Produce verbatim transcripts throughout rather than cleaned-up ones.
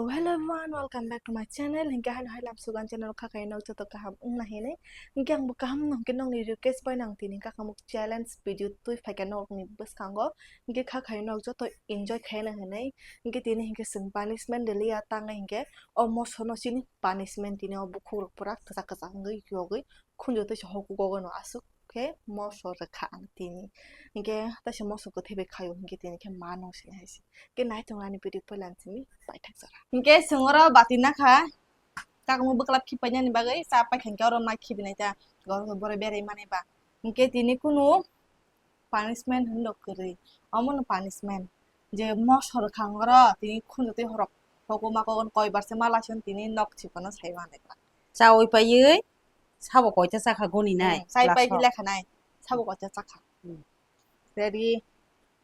So, hello everyone, welcome back to my channel. Hinkhe haino hai lam sugan channel kha khaino joto kaham wngna hinwi. Hinkhe ang bo kaham no hinkhe nokni request bai nang tini kakamuk challenge video twi phaikha nokni bwskango. Hinkhe kha khaino joto enjoy khaina hinwi. Hinkhe tini hinkhe chwng punishment rwliya tangnai hinkhe o moso no chini punishment tini o bukhuk rok pura kwchak kwchak wngwi yogwi khunju tei se hoku gogo no aswk khe moso rwkha ang tini. Hinkhe taisa moso kwthwi bai khaio hinkhe tini khe ma nung sini hai se. Hinkhe nai tongo ani video poila simi paithak jora. Hinkhe chwng oro bati nakha, kakung bwklap khipainani bagwi cha paikha hinkhe oro ma khibinai ta, oro borok berai mani ba. Hinkhe tini kunu punishment hinwi rok kwrwi. Omono punishment. Je moso rwkha ang oro tini khunju twi horok hoku ma kogon koi bar se ma laisong tini nok chikon no sai mani ba. Chawi paiwi sabo koita chakha goni nai. Hmm, chai pai pila khanai. Sabo koita chakha. Hmm. Ready?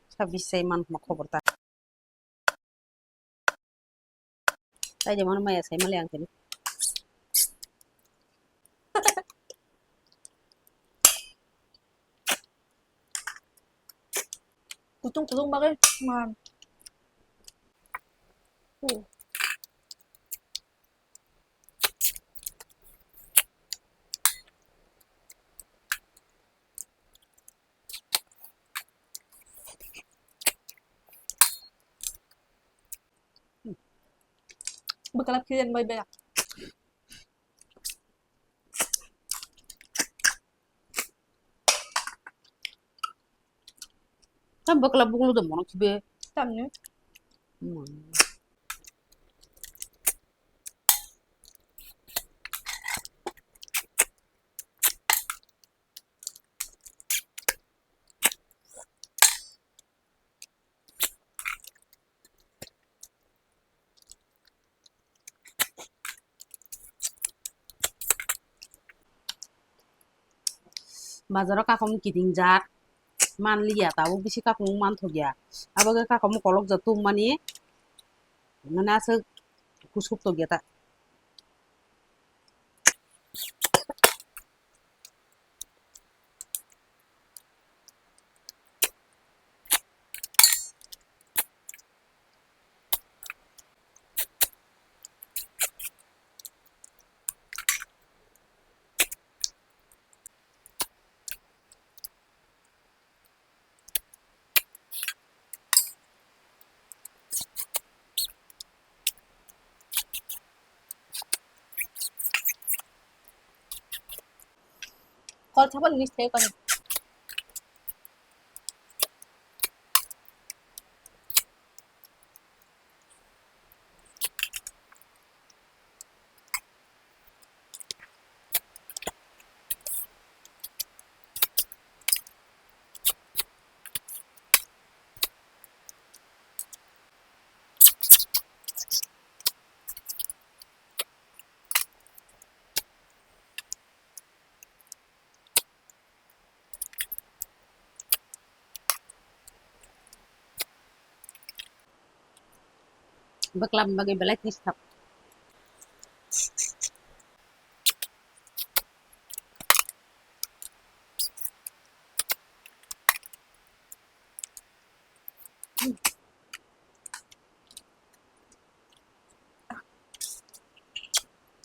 Sabis sai man ma khobor ta. Tai je mano maya sai mali ang tini. Kutung kutung bagwi man. Hmm. Bwklap khiyan bai bela. Tam bwklap buklo do mono khibe. Tamni. Hmm. Bazaro kakom kiting jat manliya, tabuk bisi kakom manthokya. Abo khe kakom kolok jat tongmani, mane aswk kusuk tokya ta. Kol sabon miss thai kani. Bwklam bagwi belai tisa.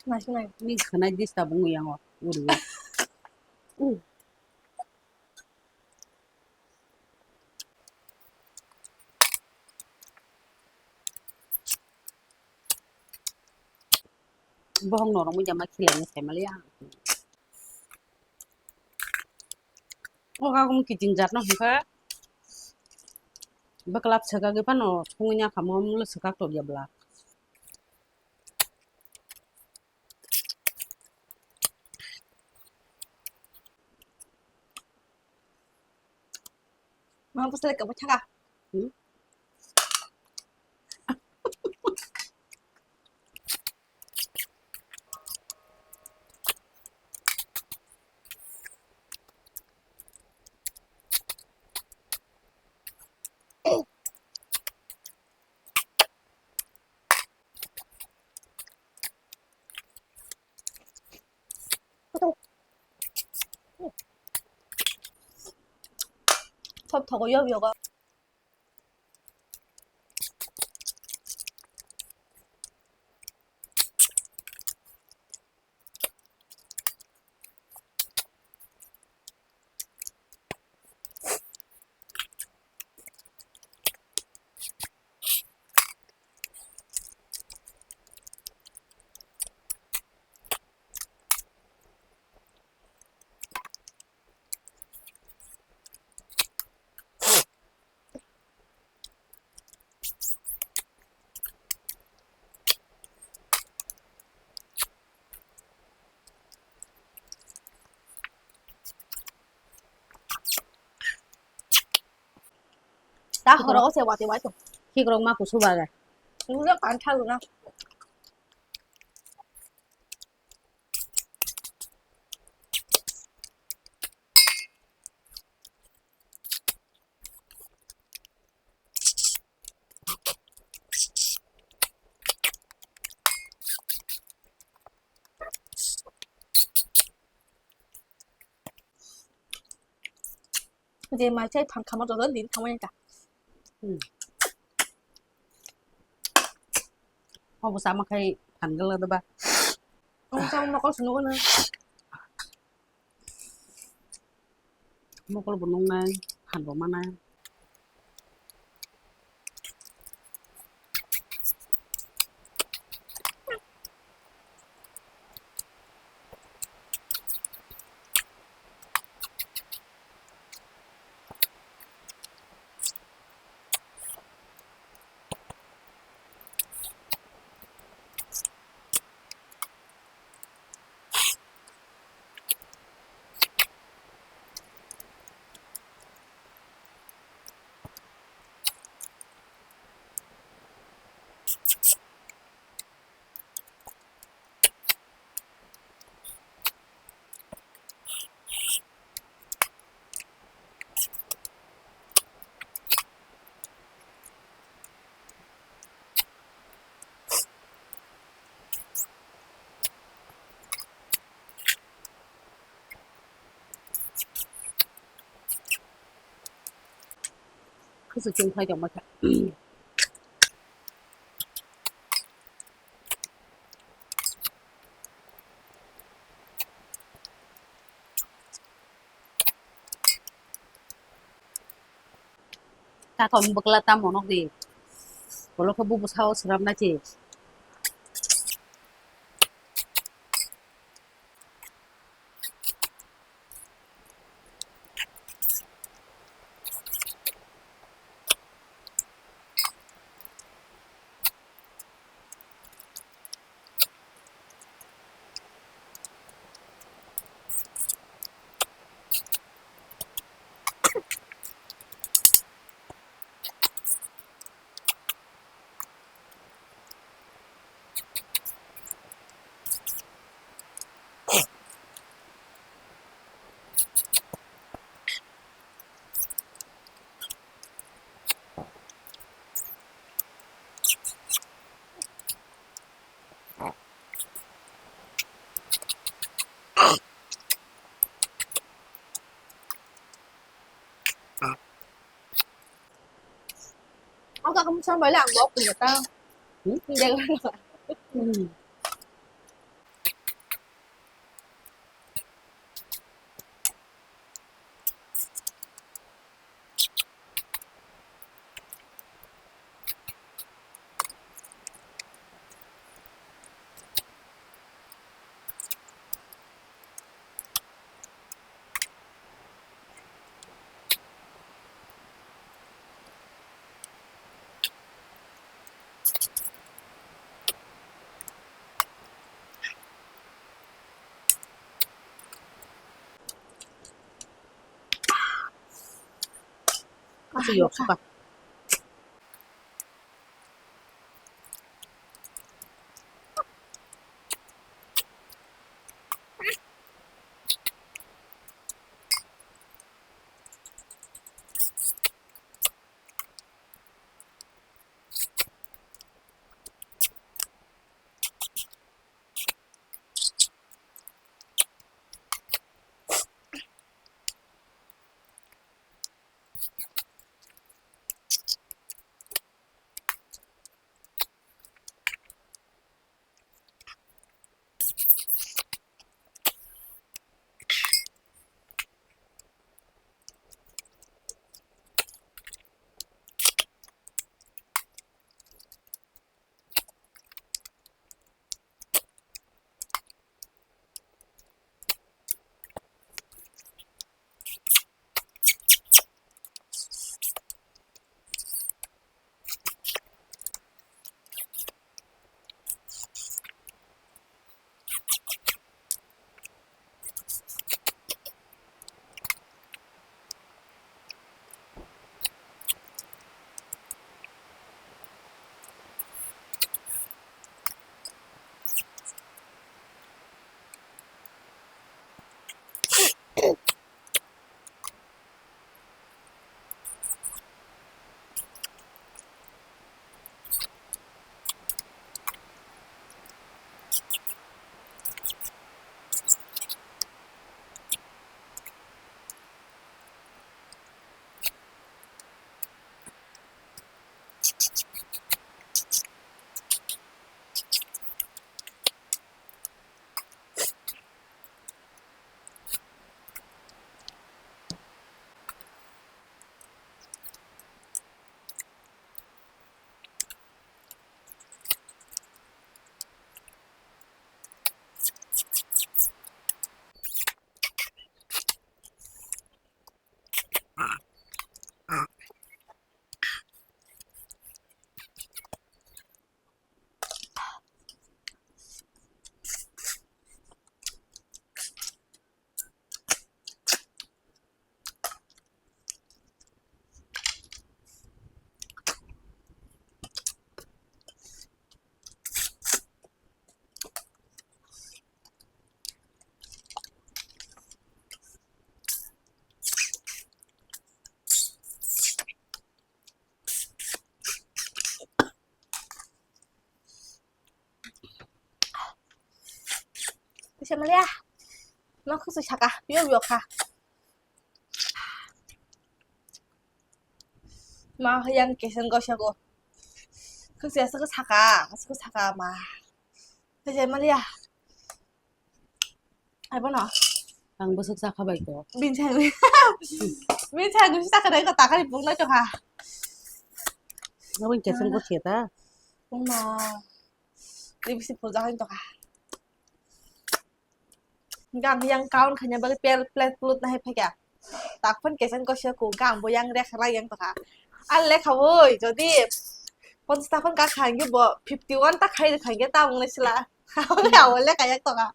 Nai, nai. Ni khanai dis tabung yang o, uri. Bohong norok mui jama khilai ni sai mali ang. O kagum kiting jat no hwnkha. Bwklap swkagwi phano songwi ya kha, mo mulo swkak tokya bwlak. Mama pwsai kabo thaka. Hmm? Thop thogo yog yogo. Ta horo se wati wai to. Khikrok ma kusu baga. Nujak kan thalu na. Je mai chai phan khama joto din thangmani ta. Hmm. Obo sama khai phan gala da ba. Ang sama mokol sunu na. Mokol bo nungnai, phan bo manai. Khwswk chwng phai tongma kha. Takom bwkla tamo nokdi. Bolo khe bubu sao srapnai se. Ang kaka mo sa mali ang bok punya ta. Hmm? Hindi ko na. Hmm. Kasi yok suka. Temalia. Ma khusui saka. Yo yo kha. Ma hayang kesen gosya go. Khusui asa saka, asa saka ma. Khusui malia. Ai bono. Ang bwswk chakha bai ko. Bin sai. Bin sai gusi chakha dai ko takari bung lai to ha. Abang kesen gosya ta. Bung no. Di bisi puja hain to ha. Gang yang kaun khanya bagi pel plet plut na hai phakya. Tak phone kesen ko sya ku gang bo yang rek rai yang taka. Al le khawoi jodi ponchas ta phone ka khangyo bo fifty one ta khai khangyo ta mung le sila. Awo le kayak taka.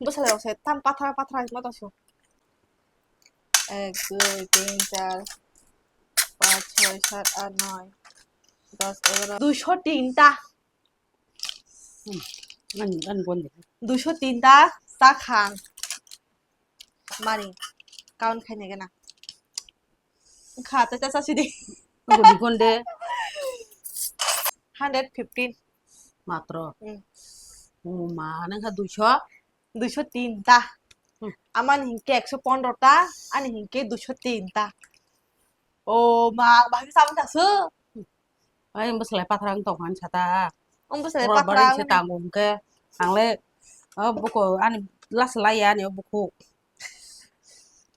Bwsala rok se tam pathra pathra ma tong sio. Ek, dui, tin, char, panch, choi, sat, at, noi, dos, egaro. Duisho tin ta. Hmm. Ani, ani bon de. Duisho tin ta ta khang. Mani, count khai nai gana. Kha ta ta sa sidi. Ani bon de. Hundred fifteen. Matro. Hmm. Oh ma, nang kha duisho. Duisho tin ta. Hmm. Amani hinkhe ekso pondro ta, ani hinkhe duisho tin ta. O ma, bahai samung ta su. Ai, bwswlai pathra wng tong han sata. Wng bwswlai pathra wng se tang wng khe. Ang le, o buko ani las lai ya ani o bukhuk.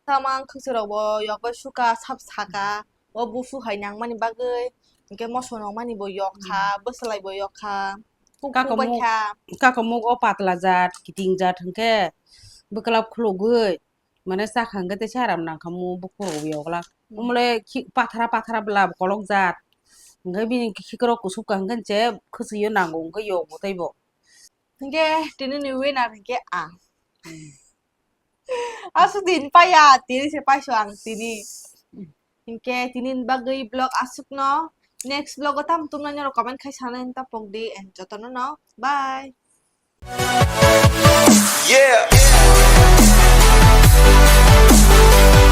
Tamo ang khwsui rok bo yok bai suka sab saka. O busu hai nang mani bagwi. Hinkhe moso nang mani bo yok kha, bwswlai bo yok kha. Kuk kuk bai kha. Kakamuk o patla jat, kiting jat hinkhe bwklap khulugwi. Mane chakha hwnkhe tei se aram nangkha mu bukhuk rok yogla. Hmm. Umle khi-, pathara pathara bwla kolok jat. Hwnkhe bini khikrok kusupka hwnkhe se khwswio nango hwnkhe yogo teibo. Hwnkhe tini ni winner hwnkhe ang. Hmm. Aswk din paya tini se paiso ang tini. Hmm. Hwnkhe tini ni bagwi vlog aswkno. Next vlog o tamo tumnai norok comment khai sanai tapok di and jotono no bye. Yeah.